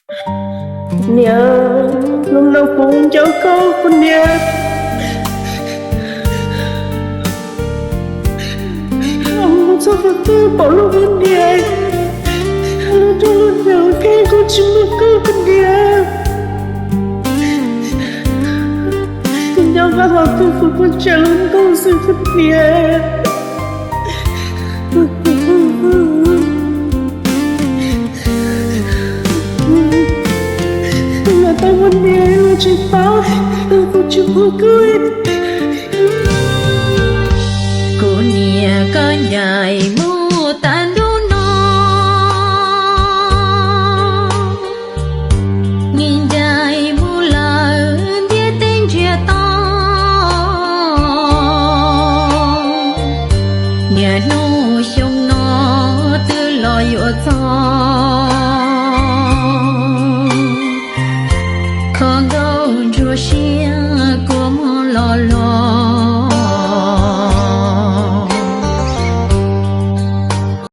Niam, hnub no kuv nco koj kuv niam. Mus txog qhov twg pom lub me niam, lub nruab lub nrag ua ke kuv tsis muaj koj kuv niam. Kuv nco koj qhov twg kuv kuj tsam lub ntuj xwb kuv niam. Los tau muaj niam los tsis paub, kuv tsis muaj koj. Kuv niam koj ncaim mus tag ntuj no, ncaim mus lawm ntiaj teb ntsiag to. Niaj hnub xyoo no twb los yuav txog, kho nkauj ntsuag siab kuv